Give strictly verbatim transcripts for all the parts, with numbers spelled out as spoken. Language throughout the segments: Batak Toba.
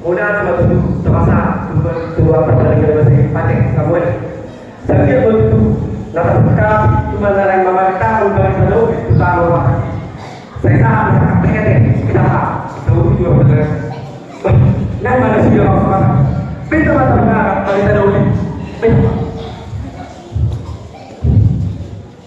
Mauliate ma tutu, terpaksa, tutu, tutu, apa, dari, dari, dari, pakai, Samuel. Sadia ma tutu, na tarbuka, cuma na lain mamaritahon barita na uli tu tano Batak i. Sai sahat ma sangkap hete, kita, Pak. Tahu juga betul. Nang mana sih orang Batak? Pinta mata berharap barita na uli. Pinta.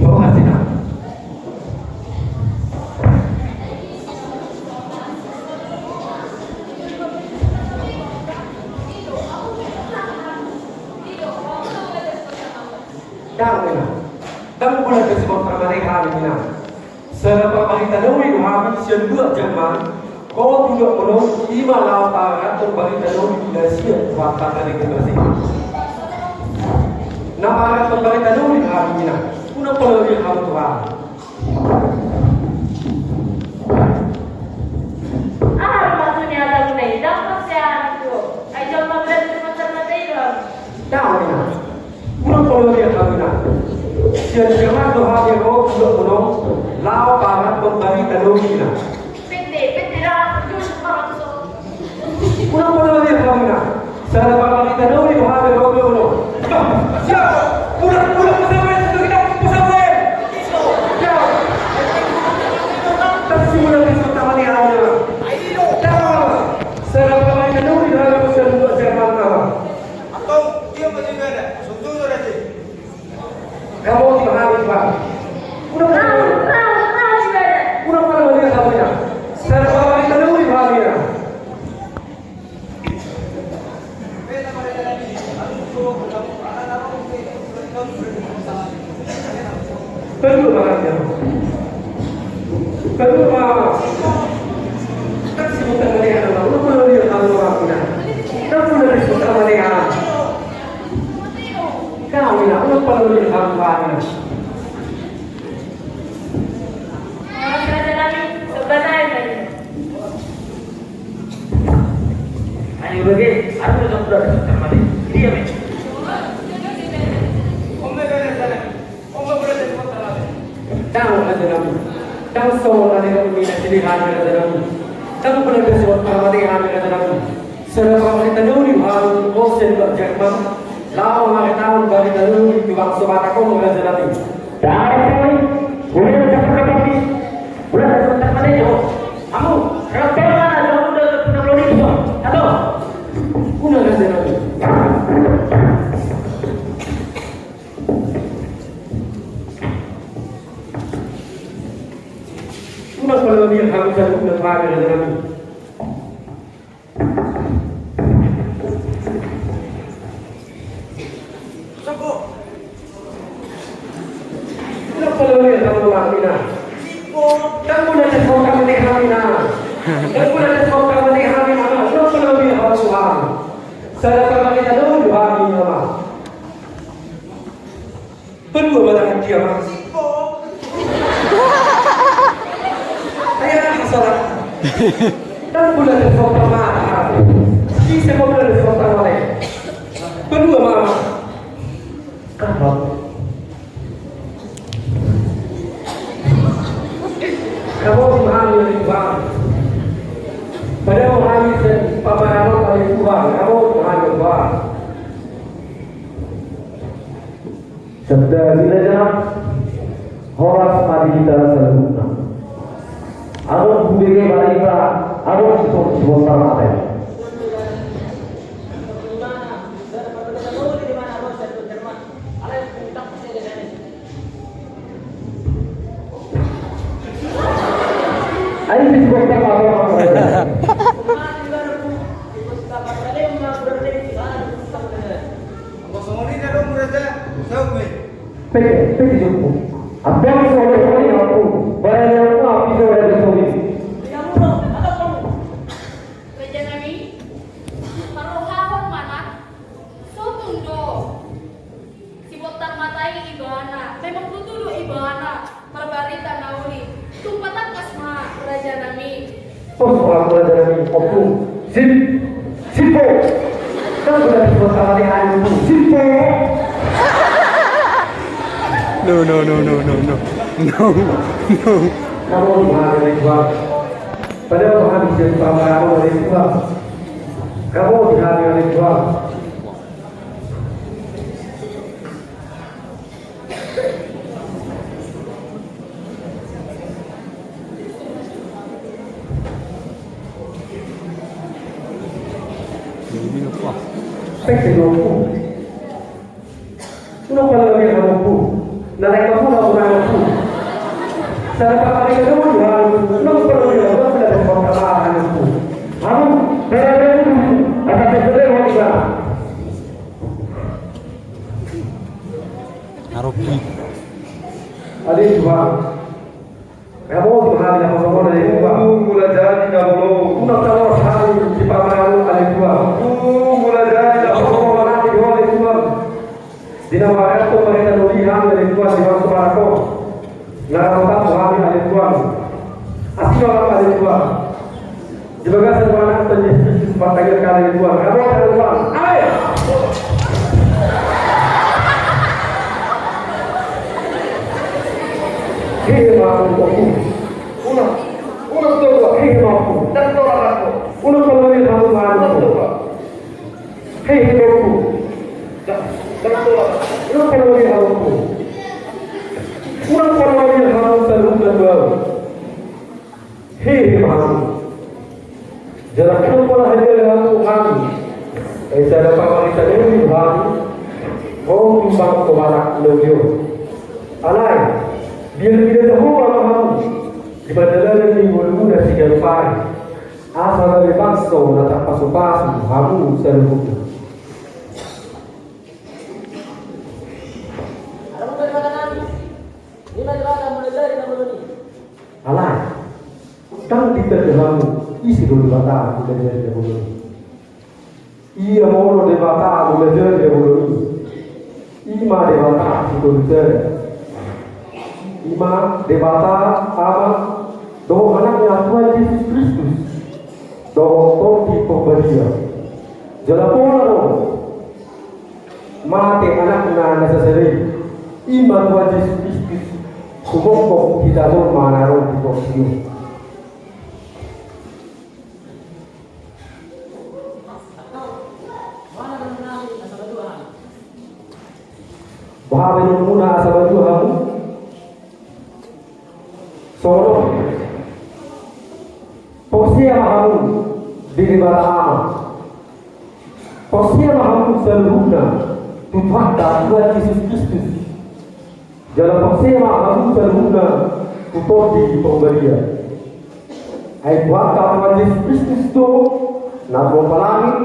Mauliate ma. Dang, Inang. Dang, bulan ke sebab permane hami, Inang. Sada parbarita na uli do hami sian luat Jerman. Ho tu luat Monong, ima laho paarathon barita na uli na sian Tuhan Panggabean Basa i. Na paarathon barita na uli do hami, Inang. Unang pala liat hamu tu hami. Aha maksudna hatamu na i? Dang percaya hami tu ho. Ai jolma berarti cuma termata i do hami. Dang, Inang. Unang pala liat hamu, Inang. Sian Jerman do hami ro tu luat Monong, laho paarathon barita na uli, Inang. Pete, pete, dang, jujur, Bang, so. Unang pala liat hamu, Inang. Sada parbarita na uli do hami ro tu luat Monong. Bah, siap. Unang, unang, pasang, pasang, pasang. Siap. Kasi, unang, kasi, unang, unang. Siap. Sada parbarita na uli do hami ro sian luat Jerman, Amang. Antong, dia masih ada. Suntuk tu raja. Kamu di mana, Pak? Unang pala, unang pala liat hamu, Inang. Sada parbarita na uli do hami, Inang. Paduahon ma, Inang. Paduahon ma. Kasi, unang pala liat hamu, Inang. Unang pala liat hamu, Inang. Unang pala liat hamu, Inang. Kau, Inang, unang pala liat hamu, Inang. Ayo, bagi, aku udah, udah, udah, udah, mati. Ini ya, men. Dang, raja nami. Dang songon na nidok ni na silihana, raja nami. Dang pala dison parmate hami, raja nami. Sada parbarita na uli do hami ro sian luat Jerman, laho pamaritaon barita na uli tu bangso Batak on, raja nami. Dang, raja nami. Udah, udah, udah, udah. Udah, udah, udah, udah, udah. Hamu, raja nami, udah, udah, udah, udah. Satu. Unang, raja nami. Unang pala liat hamu, unang pala liat hamu, raja nami. Unang pala liat hamu, Inang. Dang pala dison parmate hami, Inang. Dang pala dison parmate hami, Inang. Unang pala liat hamu, Inang. Sada parbarita na uli do hami, Inang. Paduahon ma, Inang, dia ma. Ai aha salahna? Dang pala dison parmate. Ise ma pala dison parmate? Paduahon ma, Amang. Kamu. Kamu di mana, Bang? Padahal hami sian pamarana, Bang. Kamu di mana, Bang? Sada, raja nami, horas ma di hita saluhutna. Adong hubege barita, adong sibontar mate. Ai, sibontar mate. Anggo songon i na do, raja, saut ma i. Pete, pete, jompo. Apa yang sudah kau lihat aku? Barang yang aku habis sudah disobek. Raja nami, parrohahon ma, Nang. Sotung do. Sibontar mate i ibana. Memang tutu do ibana. Marbarita na uli. Tung patangkas ma, raja nami. Pos, orang raja nami, ompung. Sip. Sip, po. Kan sudah disebut sama dia, anu, sip, po. No, no, no, no, no, no. No, no. Kamu di mana, Tuan? Padahal kami jadi pamarana dari Tuhan. Kamu di hari-hari Tuhan. Pek di doku. Unang pala lagi hamu pu. Na lain kamu na unang pu. Sada pakali ka dulu hamu. Unang pala lagi hamu, sada pakali hamu pu. Hamu, bere-bere dulu. Asa bere-bere hamu. Haropi. Adi Tuhan. Kamu di mana, di mana, di mana? Tung mula jadi na bolon. Unang talos hamu di pamangan, ale Tuhan. Tung mula jadi na bolon. Unang di mana, di mana? Di nama ayat tu mereka nuri hamu, ale Tuhan, di bangso barako. Na rata tu hamu, ale Tuhan. Asino hamu, ale Tuhan. Di bagasan Tuhan, Tuhan Yesus, patangir kali Tuhan. Kamu ada Tuhan. Amin. Hehe ma hamu. Unang, unang toba. Hehe ma hamu. Unang toba. Unang toba. Hehe ma hamu. Unang toba. Unang toba. Unang toba. Hehe ma hamu. Jala unang pala hadiari hamu tu hami. Ai sada pamarita ni hamu. Ho tu bangso Batak na uli on. Alai, biar-biar na ho ma hamu. Di pardalanan ni ngolumuna siganup ari. Asa gabe bangso na tarpasu-pasu hamu saluhutna. Alai, ndang ditanda hamu ise do Debata mulajadi na bolon i. Ia molo Debata mulajadi na bolon i, i ma Debata sitolu sada. I ma Debata Ama dohot Anakna Tuhan Jesus Kristus dohot Tondi Porbadia. Jala pola do mate Anakna na sasada i, i ma Tuhan Jesus Kristus, sumongkop hita jolma na ro di portibi on. Boha pe nungnungmuna asa batua hamu? Songon on, porsea ma hamu di Debata Ama. Porsea ma hamu saluhutna tu Tuhanta Tuhan Jesus Kristus. Jala porsea ma hamu saluhutna tu Tondi Porbadia. Ai Tuhanta Tuhan Jesus Kristus do na mamboan langit,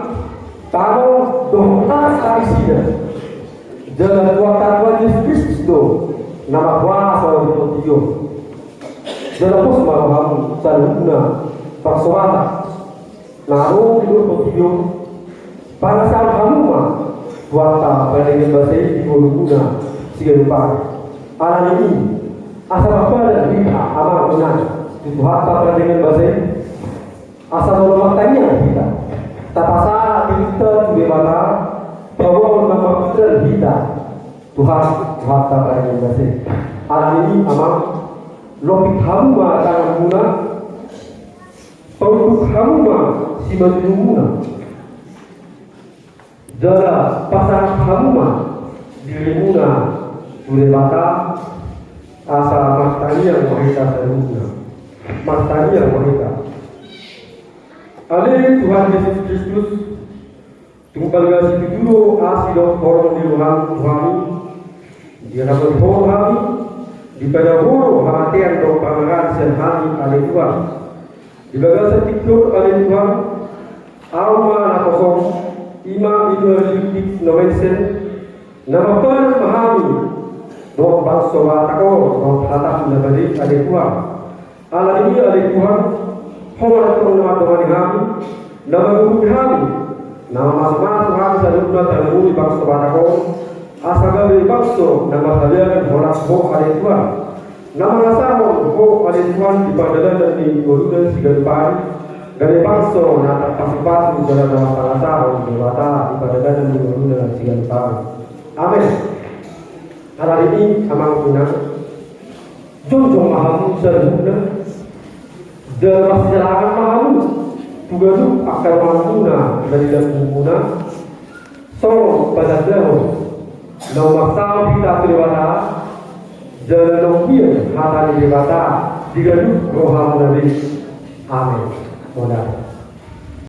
tano dohot nasa isina. Jala Tuhanta Tuhan Jesus Kristus do na markuasa di portibi on. Jala pos ma hamu saluhutna bangso Batak na ro di portibi on, pangasahon hamu ma Tuhanta Pardenggan Basa i di ngolumuna siganup ari. Alani i, asa marpadan hita amang inang tu Tuhanta Pardenggan Basa i, asa molo martangiang hita, tapasahat dirinta tu Debata, paboahon na marpadan hita Tuhan, Tuhanta Pardenggan Basa i. Alani i amang, lopit hamu ma tanganmuna, paunduk hamu ma simanjujungmuna, jala pasahat hamu ma dirimuna tu Debata, asa martangiang ma hita saluhutna. Martangiang ma hita. Ale Tuhan Jesus Kristus, tung balga situtu do asi dohot holong ni roham tu hami, diramoti Ho do hami, dipadao Ho do hamatean dohot pangarangan sian hami, ale Tuhan. Di bagasan tingki on, ale Tuhan, ahu ma na kosong, i ma Immanuel Ludwig Noesen, na mambahen ma hami dohot bangso Batak on dohot hatam na badia, ale Tuhan. Alani i, ale Tuhan, Ho ma na tongtong na mandongani hami, na mangurupi hami, na mamasumasu hami saluhutna tarlumobi bangso Batak on, asa gabe bangso na marhabaen holan Ho, ale Tuhan. Na mangasahon Ho, ale Tuhan, di pardalanan ni ngoluna siganup ari, gabe bangso na tarpasupasu jala na marpangasahon Debata di pardalanan ni ngoluna siganup ari. Amen. Alani i, amang inang, jongjong ma hamu saluhutna, jala marsijalangan ma hamu. tu ganup angka donganmuna na di lambungmuna, songon patandahon na ummarsaor hita tu Debata, jala naung mian hata ni Debata di ganup rohamuna be. Amen. Mauliate.